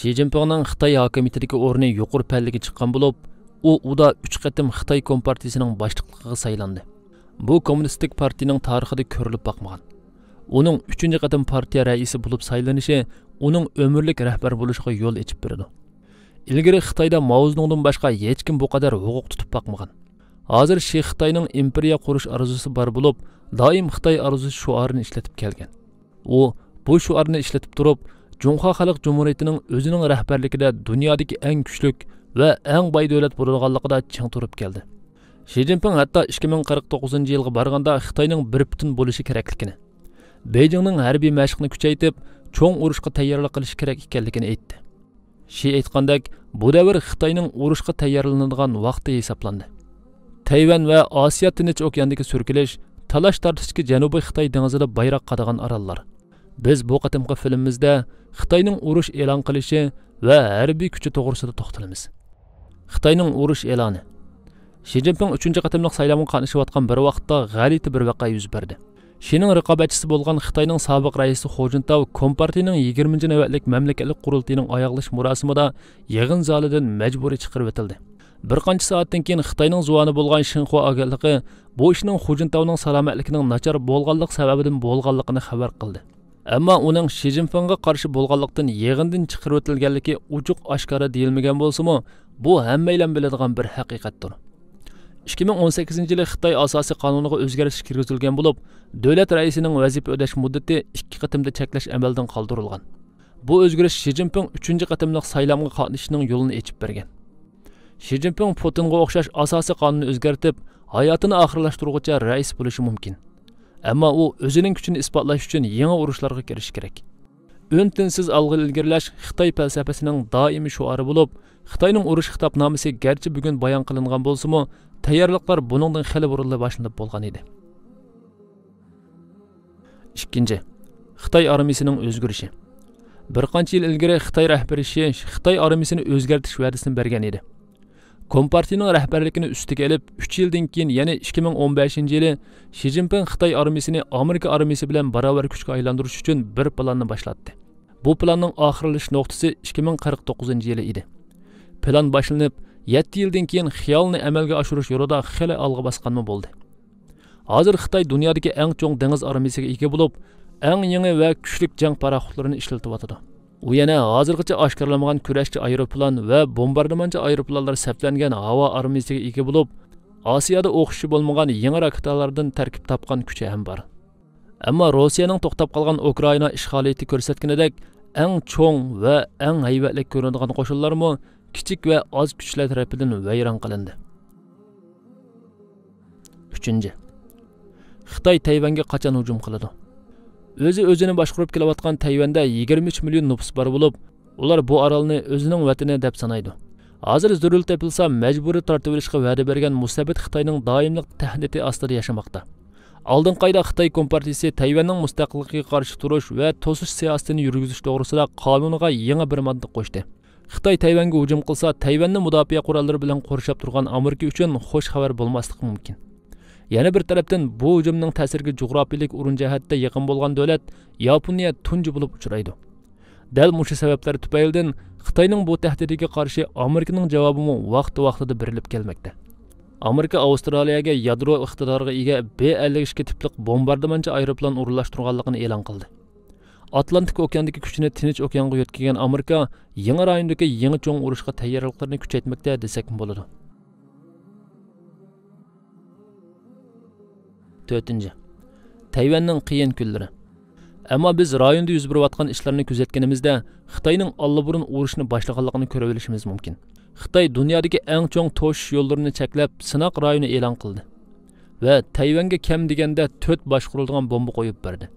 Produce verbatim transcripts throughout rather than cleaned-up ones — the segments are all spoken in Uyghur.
شى جىنپىڭنىڭ خىتاي ھاكىمىيىتىدىكى ئورنى يۇقىرى پەللىگە چىققان بولۇپ، ئۇ ئۇدا ئۈچ قېتىم خىتاي كومپارتىيىسىنىڭ باشلىقلىقىغا سايلاندى. بۇ كوممۇنىستىك پارتىيىنىڭ تارىخىدا كۆرۈلۈپ باقمىغان. ئۇنىڭ ئۈچىنچى قېتىم پارتىيە رەئىسى بولۇپ سايلىنىشى ئۇنىڭ ئۆمۈرلۈك رەھبەر بولۇشىغا يول ئېچىپ بېرىدۇ. ئىلگىرى خىتايدا ماۋزېدۇڭدىن باشقا ھېچكىم بۇ قەدەر ھوقۇق تۇتۇپ باقمىغان. ھازىر شى خىتاينىڭ ئىمپېرىيە قۇرۇش ئارزۇسى بار بولۇپ، دائىم خىتاي ئارزۇسى شوئارىنى ئىشلىتىپ كەلگەن. ئۇ بۇ شوئارنى ئىشلىتىپ تۇرۇپ، جۇڭخۇا خەلق جۇمھۇرىيىتىنىڭ ئۆزىنىڭ رەھبەرلىكىدە دۇنيادىكى ئەڭ كۈچلۈك ۋە ئەڭ باي دۆلەت بولىدىغانلىقىدا چىڭ تۇرۇپ كەلدى. شى جىنپىڭ ھەتتا ئىككى مىڭ قىرىق توققۇزىنچى يىلغا بارغاندا خىتاينىڭ بىر پۈتۈن بولۇشى كېرەكلىكىنى، بېيجىڭنىڭ ھەربىي مەشىقنى كۈچەيتىپ، چوڭ ئۇرۇشقا تەييارلىق قىلىشى كېرەك ئىكەنلىكىنى ئېيتتى. شى ئېيتقاندەك، بۇ دەۋر خىتاينىڭ ئۇرۇشقا تەييارلىنىدىغان ۋاقتى ھېسابلاندى. تەيۋەن ۋە ئاسىيا تىنچ ئوكياندىكى سۈركىلىش، تالاش-تارتىشتىكى جەنۇبىي خىتاي دېڭىزىدا بايراق قادىغان ئاراللار. بىز بۇ قېتىمقى فىلىمىمىزدە خىتاينىڭ ئۇرۇش ئېلان قىلىشى ۋە ھەربىي كۈچى توغرىسىدا توختىلىمىز. خىتاينىڭ ئۇرۇش ئېلانى. شى جىنپىڭ ئۈچىنچى قېتىملىق سايلامغا قاتنىشىۋاتقان بىر ۋاقىتتا غەلىتە بىر ۋەقە يۈز بەردى. شىنىڭ رىقابەتچىسى بولغان خىتاينىڭ سابىق رەئىسى خۇ جىنتاۋ كومپارتىيىنىڭ يىگىرمىنچى نۆۋەتلىك مەملىكەتلىك قۇرۇلتىيىنىڭ ئاياغلىشىش مۇراسىمىدا يىغىن زالىدىن مەجبۇرىي چىقىرىۋېتىلدى. بىر قانچە سائەتتىن كېيىن خىتاينىڭ زۇۋانى بولغان شىنخۇا ئاگېنتلىقى بۇ ئىشنىڭ خۇ جىنتاۋنىڭ سالامەتلىكىنىڭ ناچار بولغانلىق سەۋەبىدىن بولغانلىقىنى خەۋەر قىلدى. ئەمما ئۇنىڭ شى جىنپىڭغا قارشى بولغانلىقتىن يىغىندىن چىقىرىۋېتىلگەنلىكى ئوچۇق ئاشكارا دېيىلمىگەن بولسىمۇ، بۇ ھەممەيلەن بىلىدىغان بىر ھەقىقەتتۇر. ئىككى مىڭ ئون سەككىزىنچى يىلى خىتاي ئاساسىي قانۇنىغا ئۆزگەرتىش كىرگۈزۈلگەن بولۇپ، دۆلەت رەئىسىنىڭ ۋەزىپە ئۆتەش مۇددىتى ئىككى قېتىمدا چەكلەش ئەمەلدىن قالدۇرۇلغان. بۇ ئۆزگىرىش شى جىنپىڭ ئۈچىنچى قېتىملىق سايلامغا قاتنىشىشنىڭ يولىنى ئېچىپ بەرگەن. شى جىنپىڭ پۇتىنغا ئوخشاش ئاساسىي قانۇننى ئۆزگەرتىپ، ھاياتىنى ئاخىرلاشتۇرغۇچە رەئىس بولۇشى مۇمكىن. ئەمما ئۇ ئۆزىنىڭ كۈچىنى ئىسپاتلاش ئۈچۈن يېڭى ئۇرۇشلارغا كىرىشى كېرەك. ئۈن-تىنسىز ئالغا ئىلگىرىلەش خىتاي پەلسەپىسىنىڭ دائىمىي شوئارى بولۇپ، خىتاينىڭ ئۇرۇش خىتابنامىسى گەرچە بۈگۈن بايان قىلىنغان بولسىمۇ، تەييارلىقلار بۇنىڭدىن خېلى بۇرۇنلا باشلىنىپ بولغان ئىدى. ئىككىنچى، خىتاي ئارمىيىسىنىڭ ئۆزگىرىشى. بىر قانچە يىل ئىلگىرى خىتاي رەھبىرى شى خىتاي ئارمىيىسىنى ئۆزگەرتىش ۋەدىسىنى بەرگەن ئىدى. كومپارتىيىنىڭ رەھبەرلىكىنى ئۈستىگە ئېلىپ، ئۈچ يىلدىن كېيىن، يەنى ئىككى مىڭ ئون بەشىنچى يىلى شى جىنپىڭ خىتاي ئارمىيىسىنى ئامېرىكا ئارمىيىسى بىلەن باراۋەر كۈچكە ئايلاندۇرۇش ئۈچۈن بىر پىلاننى باشلاتتى. بۇ پىلاننىڭ ئاخىرلىشىش نۇقتىسى ئىككى مىڭ قىرىق توققۇزىنچى يىلى ئىدى. پىلان باشلىنىپ، يەتتە يىلدىن كېيىن خىيالنى ئەمەلگە ئاشۇرۇش يولىدا خېلى ئالغا باسقانمۇ بولدى. ھازىر خىتاي دۇنيادىكى ئەڭ چوڭ دېڭىز ئارمىيىسىگە ئىگە بولۇپ، ئەڭ يېڭى ۋە كۈچلۈك جەڭ پاراخوتلىرىنى ئىشلىتىۋاتىدۇ. ئۇ يەنە ھازىرغىچە ئاشكارىلانمىغان كۈرەشچى ئايروپىلان ۋە بومباردىمانچى ئايروپىلانلار سەپلەنگەن ھاۋا ئارمىيىسىگە ئىگە بولۇپ، ئاسىيادا ئوخشىشى بولمىغان يېڭى راكېتالاردىن تەركىب تاپقان كۈچى ھەم بار. ئەمما روسىيەنىڭ توختاپ قالغان ئۇكرائىنا ئىشغالىيىتى كۆرسەتكىنىدەك، ئەڭ چوڭ ۋە ئەڭ ھەيۋەتلىك كۆرۈنىدىغان قوشۇنلارمۇ كىچىك ۋە ئاز كۈچلەر تەرىپىدىن ۋەيران قىلىندى. ئۈچىنچى، خىتاي تەيۋەنگە قاچان ھۇجۇم قىلىدۇ؟ ئۆزى ئۆزىنى باشقۇرۇپ كېلىۋاتقان تەيۋەندە يىگىرمە ئۈچ مىليون نوپۇس بار بولۇپ، ئۇلار بۇ ئارالنى ئۆزىنىڭ ۋەتىنى دەپ سانايدۇ. ھازىر زۆرۈر تېپىلسا، مەجبۇرىي تارتىۋېلىشقا ۋەدە بەرگەن مۇستەبىت خىتاينىڭ دائىملىق تەھدىتى ئاستىدا ياشىماقتا. ئالدىنقى ئايدا خىتاي كومپارتىيىسى تەيۋەننىڭ مۇستەقىللىقىغا قارشى تۇرۇش ۋە توسۇش سىياسىتىنى يۈرگۈزۈش توغرىسىدا قانۇنىغا يېڭى بىر ماددا قوشتى. خىتاي تەيۋەنگە ھۇجۇم قىلسا، تەيۋەننى مۇداپىئە قوراللىرى بىلەن قورشاپ تۇرغان ئامېرىكا ئۈچۈن خۇش خەۋەر بولماسلىقى مۇمكىن. يەنە بىر تەرەپتىن، بۇ ھۇجۇمنىڭ تەسىرىگە جۇغراپىيىلىك ئورۇن جەھەتتە يېقىن بولغان دۆلەت ياپونىيە تۇنجى بولۇپ ئۇچرايدۇ. دەل مۇشۇ سەۋەبلەر تۈپەيلىدىن خىتاينىڭ بۇ تەھدىتىگە قارشى ئامېرىكىنىڭ جاۋابىمۇ ۋاقتى-ۋاقتىدا بېرىلىپ كەلمەكتە. ئامېرىكا ئاۋسترالىيەگە يادرو ئىقتىدارىغا ئىگە بې ئەللىك ئىككى تىپلىق بومباردىمانچى ئايروپىلان ئورۇنلاشتۇرغانلىقىنى ئېلان قىلدى. ئاتلانتىك ئوكياندىكى كۈچىنى تىنچ ئوكيانغا يۆتكىگەن ئامېرىكا يېڭى رايوندىكى يېڭى چوڭ ئۇرۇشقا تەييارلىقلىرىنى كۈچەيتمەكتە دېسەكمۇ بولىدۇ. تۆتىنچى، تەيۋەننىڭ قىيىن كۈنلىرى. ئەمما بىز رايوندا يۈز بېرىۋاتقان ئىشلارنى كۆزەتكىنىمىزدە، خىتاينىڭ ئاللىبۇرۇن ئۇرۇشنى باشلىغانلىقىنى كۆرۈۋېلىشىمىز مۇمكىن. خىتاي دۇنيادىكى ئەڭ چوڭ توشۇش يوللىرىنى چەكلەپ، سىناق رايونى ئېلان قىلدى ۋە تەيۋەنگە كەم دېگەندە تۆت باشقۇرۇلىدىغان بومبا قويۇپ بەردى.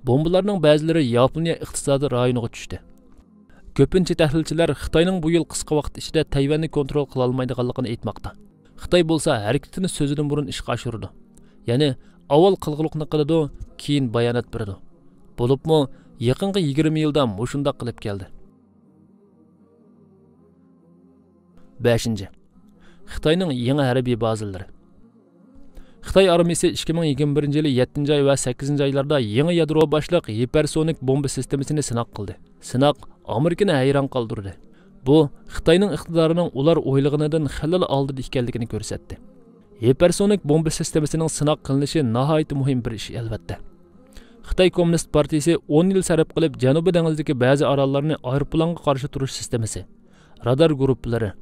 بومبىلارنىڭ بەزىلىرى ياپونىيە ئىقتىسادىي رايونىغا چۈشتى. كۆپىنچە تەھلىلچىلەر خىتاينىڭ بۇ يىل قىسقا ۋاقىت ئىچىدە تەيۋەننى كونترول قىلالمايدىغانلىقىنى ئېيتماقتا. خىتاي بولسا ھەرىكىتىنى سۆزىدىن بۇرۇن ئىشقا ئاشۇرىدۇ. يەنى ئاۋۋال قىلغۇلۇقنى قىلىدۇ، كېيىن بايانات بېرىدۇ. بولۇپمۇ يېقىنقى يىگىرمە يىلدا مۇشۇنداق قىلىپ كەلدى. بەشىنچى، خىتاينىڭ يېڭى ھەربىي بازىلىرى. خىتاي ئارمىيىسى ئىككى مىڭ يىگىرمە بىرىنچى يىلى يەتتىنچى ئاي ۋە سەككىزىنچى ئايلاردا يېڭى يادرو باشلىق ھىپېرسونىك بومبا سىستېمىسىنى سىناق قىلدى. سىناق ئامېرىكىنى ھەيران قالدۇردى. بۇ خىتاينىڭ ئىقتىدارىنىڭ ئۇلار ئويلىغىنىدىن خېلىلا ئالدىدا ئىكەنلىكىنى كۆرسەتتى. ھىپېرسونىك بومبا سىستېمىسىنىڭ سىناق قىلىنىشى ناھايىتى مۇھىم بىر ئىش، ئەلۋەتتە. خىتاي كوممۇنىست پارتىيىسى ئون يىل سەرپ قىلىپ، جەنۇبىي دېڭىزدىكى بەزى ئاراللارنى ئايروپىلانغا قارشى تۇرۇش سىستېمىسى، رادار گۇرۇپپىلىرى،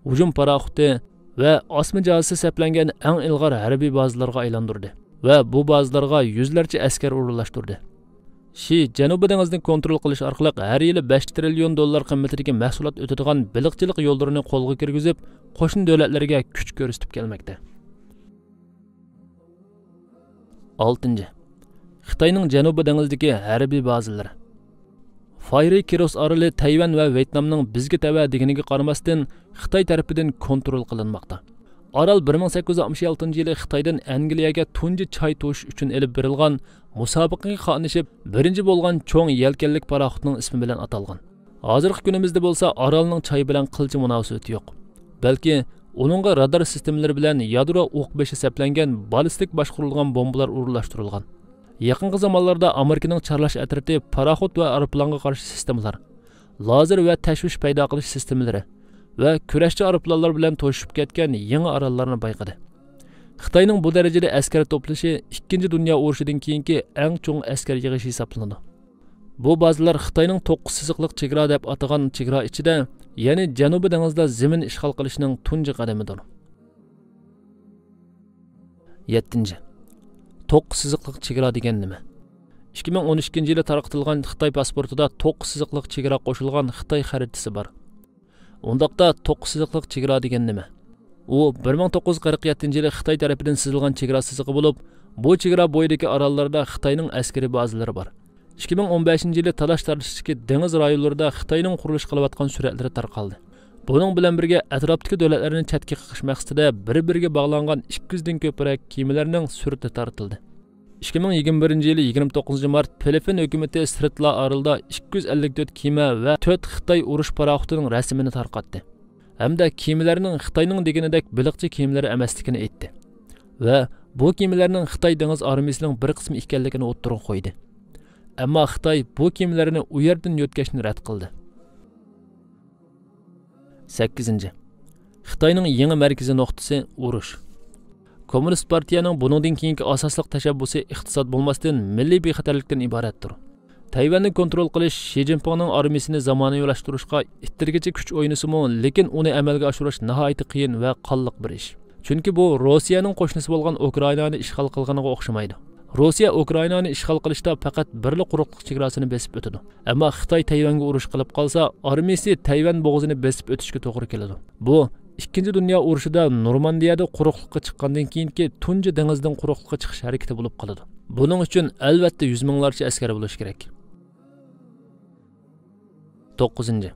ھۇجۇم پاراخوتى ۋە ئاسما جازىسى سەپلەنگەن ئەڭ ئىلغار ھەربىي بازىلارغا ئايلاندۇردى ۋە بۇ بازىلارغا يۈزلەرچە ئەسكەر ئورۇنلاشتۇردى. شى جەنۇبىي دېڭىزنى كونترول قىلىش ئارقىلىق ھەر يىلى بەش تىرىليون دوللار قىممىتىدىكى مەھسۇلات ئۆتىدىغان بېلىقچىلىق يوللىرىنى قولغا كىرگۈزۈپ، قوشنا دۆلەتلەرگە كۈچ كۆرسىتىپ كەلمەكتە. ئالتىنچى، خىتاينىڭ جەنۇبىي دېڭىزدىكى ھەربىي بازىلىرى. فايرى كىروس ئارىلى تەيۋەن ۋە ۋيېتنامنىڭ بىزگە تەۋە دېگىنىگە قارىماستىن، خىتاي تەرىپىدىن كونترول قىلىنماقتا. ئارال بىر مىڭ سەككىز يۈز ئاتمىش ئالتىنچى يىلى خىتايدىن ئەنگلىيەگە تۇنجى چاي توشۇش ئۈچۈن ئېلىپ بېرىلغان مۇسابىقىگە قاتنىشىپ، بىرىنچى بولغان چوڭ يەلكەنلىك پاراخوتنىڭ ئىسمى بىلەن ئاتالغان. ھازىرقى كۈنىمىزدە بولسا ئارالنىڭ چاي بىلەن قىلچە مۇناسىۋىتى يوق. بەلكى ئۇنىڭغا رادار سىستېمىلىرى بىلەن يادرو ئوق بېشى سەپلەنگەن بالىستىك باشقۇرۇلغان بومبىلار ئورۇنلاشتۇرۇلغان. يېقىنقى زامانلاردا ئامېرىكىنىڭ چارلاش ئەترىتى پاراخوت ۋە ئايروپىلانغا قارشى سىستېمىلار، لازېر ۋە تەشۋىش پەيدا قىلىش سىستېمىلىرى ۋە كۈرەشچى ئايروپىلانلار بىلەن توشۇشۇپ كەتكەن يېڭى ئاراللارنى بايقىدى. خىتاينىڭ بۇ دەرىجىدە ئەسكەر توپلىشى ئىككىنچى دۇنيا ئۇرۇشىدىن كېيىنكى ئەڭ چوڭ ئەسكەر يىغىش ھېسابلىنىدۇ. بۇ بازىلار خىتاينىڭ توققۇز سىزىقلىق چېگرا دەپ ئاتىغان چېگرا ئىچىدە، يەنى جەنۇبىي دېڭىزدا زېمىن ئىشغال قىلىشنىڭ تۇنجى قەدىمىدۇر. يەتتىنچى، توققۇز سىزىقلىق چېگرا دېگەن نېمە؟ ئىككى مىڭ ئون ئىككىنچى يىلى تارقىتىلغان خىتاي پاسپورتىدا توققۇز سىزىقلىق چېگرا قوشۇلغان خىتاي خەرىتىسى بار. ئۇنداقتا توققۇز سىزىقلىق چېگرا دېگەن نېمە؟ ئۇ بىر مىڭ توققۇز يۈز قىرىق يەتتىنچى يىلى خىتاي تەرىپىدىن سىزىلغان چېگرا سىزىقى بولۇپ، بۇ چېگرا بويىدىكى ئاراللاردا خىتاينىڭ ئەسكىرىي بازىلىرى بار. ئىككى مىڭ ئون بەشىنچى يىلى تالاش تارتىشتىكى دېڭىز رايونلىرىدا خىتاينىڭ قۇرۇلۇش قىلىۋاتقان سۈرەتلىرى تارقالدى. بۇنىڭ بىلەن بىرگە، ئەتراپتىكى دۆلەتلەرنى چەتكە قېقىش مەقسىتىدە بىر-بىرىگە باغلانغان ئىككى يۈزدىن كۆپرەك كېمىلەرنىڭ سۈرىتى تارتىلدى. ئىككى مىڭ يىگىرمە بىرىنچى يىلى يىگىرمە توققۇزىنچى مارت فىلىپپىن ھۆكۈمىتى سىرتلا ئارىلىدا ئىككى يۈز ئەللىك تۆت كېمە ۋە تۆت خىتاي ئۇرۇش پاراخوتىنىڭ رەسىمىنى تارقاتتى ھەمدە كېمىلەرنىڭ خىتاينىڭ دېگىنىدەك بېلىقچى كېمىلىرى ئەمەسلىكىنى ئېيتتى ۋە بۇ كېمىلەرنىڭ خىتاي دېڭىز ئارمىيىسىنىڭ بىر قىسمى ئىكەنلىكىنى ئوتتۇرىغا قويدى. ئەمما خىتاي بۇ كېمىلەرنى ئۇ يەردىن يۆتكەشنى رەت قىلدى. سەككىزىنچى، خىتاينىڭ يېڭى مەركىزىي نۇقتىسى ئۇرۇش. كوممۇنىست پارتىيەنىڭ بۇنىڭدىن كېيىنكى ئاساسلىق تەشەببۇسى ئىقتىساد بولماستىن، مىللىي بىخەتەرلىكتىن ئىبارەتتۇر. تەيۋەننى كونترول قىلىش شى جىنپىڭنىڭ ئارمىيىسىنى زامانىۋىلاشتۇرۇشقا ئىتتىرگۈچى كۈچ ئوينىسىمۇ، لېكىن ئۇنى ئەمەلگە ئاشۇرۇش ناھايىتى قىيىن ۋە قانلىق بىر ئىش. چۈنكى بۇ روسىيەنىڭ قوشنىسى بولغان ئۇكرائىنانى ئىشغال قىلغىنىغا ئوخشىمايدۇ. روسىيە ئۇكرائىنانى ئىشغال قىلىشتا پەقەت بىرلا قۇرۇقلۇق چېگراسىنى بېسىپ ئۆتىدۇ. ئەمما خىتاي تەيۋەنگە ئۇرۇش قىلىپ قالسا، ئارمىيىسى تەيۋەن بوغۇزىنى بېسىپ ئۆتۈشكە توغرا كېلىدۇ. بۇ ئىككىنچى دۇنيا ئۇرۇشىدا نورماندىيەدە قۇرۇقلۇققا چىققاندىن كېيىنكى تۇنجى دېڭىزدىن قۇرۇقلۇققا چىقىش ھەرىكىتى بولۇپ قالىدۇ. بۇنىڭ ئۈچۈن ئەلۋەتتە يۈز مىڭلارچە ئەسكەر بولۇشى كېرەك. توققۇزىنچى،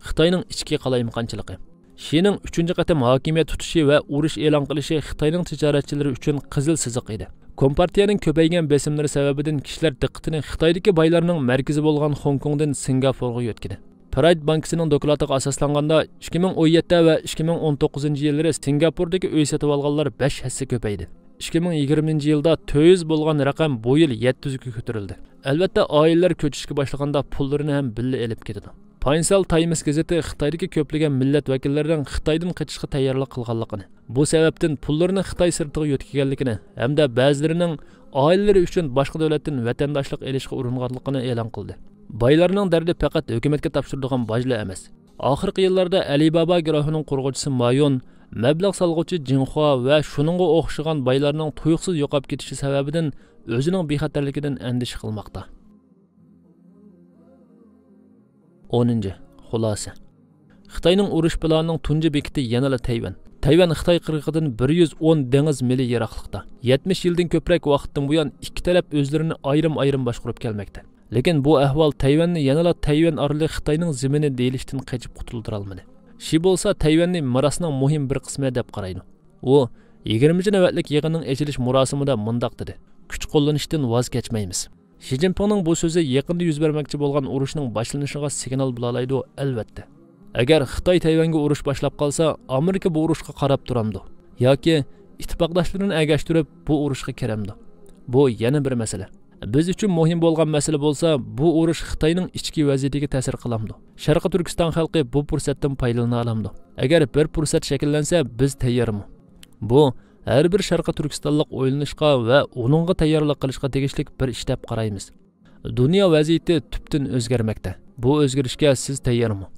خىتاينىڭ ئىچكى قالايمىقانچىلىقى. شىنىڭ ئۈچىنچى قېتىم ھاكىمىيەت تۇتۇشى ۋە ئۇرۇش ئېلان قىلىشى خىتاينىڭ تىجارەتچىلىرى ئۈچۈن قىزىل سىزىق ئىدى. كومپارتىيەنىڭ كۆپەيگەن بېسىملىرى سەۋەبىدىن كىشىلەر دىققىتىنى خىتايدىكى بايلارنىڭ مەركىزى بولغان خوڭكوڭدىن سىنگاپورغا يۆتكىدى. پرايد بانكىسىنىڭ دوكلاتىغا ئاساسلانغاندا، ئىككى مىڭ ئون يەتتە ۋە ئىككى مىڭ ئون توققۇزىنچى يىللىرى سىنگاپوردىكى ئۆي سېتىۋالغانلار بەش ھەسسە كۆپەيدى. ئىككى مىڭ يىگىرمىنچى يىلدا تۆت يۈز بولغان رەقەم بۇ يىل يەتتە يۈزگە كۆتۈرۈلدى. ئەلۋەتتە، ئائىلىلەر كۆچۈشكە باشلىغاندا پۇللىرىنى ھەم بىللە ئېلىپ كېتىدۇ. فاينانسال تايمس گېزىتى خىتايدىكى كۆپلىگەن مىللەت ۋەكىللىرىنىڭ خىتايدىن قېچىشقا تەييارلىق قىلغانلىقىنى، بۇ سەۋەبتىن پۇللىرىنى خىتاي سىرتىغا يۆتكىگەنلىكىنى ھەمدە بەزىلىرىنىڭ ئائىلىلىرى ئۈچۈن باشقا دۆلەتتىن ۋەتەنداشلىق ئېلىشقا ئۇرۇنغانلىقىنى ئېلان قىلدى. بايلارنىڭ دەردى پەقەت ھۆكۈمەتكە تاپشۇرىدىغان باجلا ئەمەس. ئاخىرقى يىللاردا ئەلىبابا گۇرۇھىنىڭ قۇرغۇچىسى مايون، مەبلەغ سالغۇچى جىڭخۇا ۋە شۇنىڭغا ئوخشىغان بايلارنىڭ تۇيۇقسىز يوقاپ كېتىشى سەۋەبىدىن ئۆزىنىڭ بىخەتەرلىكىدىن ئەندىشە قىلماقتا. ئونىنچى، خۇلاسە. خىتاينىڭ ئۇرۇش پىلانىنىڭ تۇنجى بېكىتى يەنىلا تەيۋەن. تەيۋەن خىتاي قىرغىقىدىن بىر يۈز ئون دېڭىز مىلى يىراقلىقتا. يەتمىش يىلدىن كۆپرەك ۋاقىتتىن بۇيان ئىككى تەرەپ ئۆزلىرىنى ئايرىم-ئايرىم باشقۇرۇپ كەلمەكتە. لېكىن بۇ ئەھۋال تەيۋەننى يەنىلا تەيۋەن ئارىلى خىتاينىڭ زېمىنى دېيىلىشتىن قېچىپ قۇتۇلدۇرالمىدى. شى بولسا تەيۋەننى مىراسنىڭ مۇھىم بىر قىسمى دەپ قارايدۇ. ئۇ يىگىرمىنچى نۆۋەتلىك يىغىننىڭ ئېچىلىش مۇراسىمىدا مۇنداق دېدى: «كۈچ قوللىنىشتىن ۋاز كەچمەيمىز.» شى جىنپىڭنىڭ بۇ سۆزى يېقىندا يۈز بەرمەكچى بولغان ئۇرۇشنىڭ باشلىنىشىغا سىگنال بولالايدۇ، ئەلۋەتتە. ئەگەر خىتاي تەيۋەنگە ئۇرۇش باشلاپ قالسا، ئامېرىكا بۇ ئۇرۇشقا قاراپ تۇرامدۇ؟ ياكى ئىتتىپاقداشلىرىنى ئەگەشتۈرۈپ، بۇ ئۇرۇشقا كىرەمدۇ؟ بۇ يەنە بىر مەسىلە. بىز ئۈچۈن مۇھىم بولغان مەسىلە بولسا، بۇ ئۇرۇش خىتاينىڭ ئىچكى ۋەزىيىتىگە تەسىر قىلامدۇ؟ شەرقىي تۈركىستان خەلقى بۇ پۇرسەتتىن پايدىلىنالامدۇ؟ ئەگەر بىر پۇرسەت شەكىللەنسە، بىز تەييارمۇ؟ بۇ ھەر بىر شەرقىي تۈركىستانلىق ئويلىنىشقا ۋە ئۇنىڭغا تەييارلىق قىلىشقا تېگىشلىك بىر ئىش دەپ قارايمىز. دۇنيا ۋەزىيىتى تۈپتىن ئۆزگەرمەكتە. بۇ ئۆزگىرىشكە سىز تەييارمۇ؟